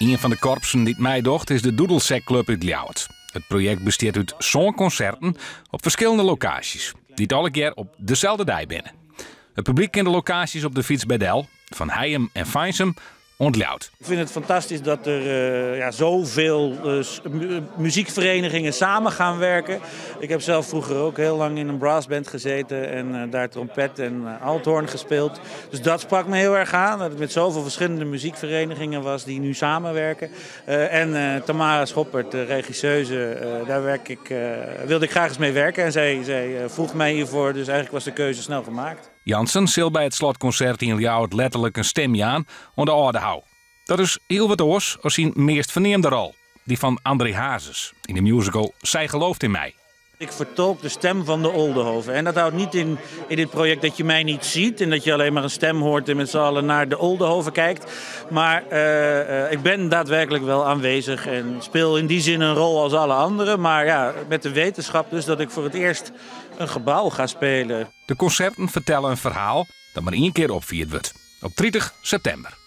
Ien fan de korpsen dy't meidocht is de Doedelsekclub út Ljouwert. It projekt bestiet út sân konserten op ferskillende lokaasjes, dy't allegear op deselde dei binne. It publyk kin de lokaasjes op de fyts by del, fan Hijum en Feinsum oant Ljouwert. Ik vind het fantastisch dat er ja, zoveel muziekverenigingen samen gaan werken. Ik heb zelf vroeger ook heel lang in een brassband gezeten en daar trompet en althoorn gespeeld. Dus dat sprak me heel erg aan, dat het met zoveel verschillende muziekverenigingen was die nu samenwerken. En Tamara Schoppert, de regisseuse, daar wilde ik graag eens mee werken. En zij vroeg mij hiervoor, dus eigenlijk was de keuze snel gemaakt. Jansen sil by it slotkonsert yn Ljouwert letterlik in stim jaan oan de Aldehou. Dat is hiel wat oars as syn meast ferneamde rol, dy fan André Hazes yn de musical Zij gelooft in mij. Ik vertolk de stem van de Oldehove. En dat houdt niet in dit project dat je mij niet ziet en dat je alleen maar een stem hoort en met z'n allen naar de Oldehove kijkt. Maar ik ben daadwerkelijk wel aanwezig en speel in die zin een rol als alle anderen. Maar ja, met de wetenschap dus dat ik voor het eerst een gebouw ga spelen. De konserten fertelle in ferhaal dat mar ien kear opfierd wurdt. Op 30 septimber.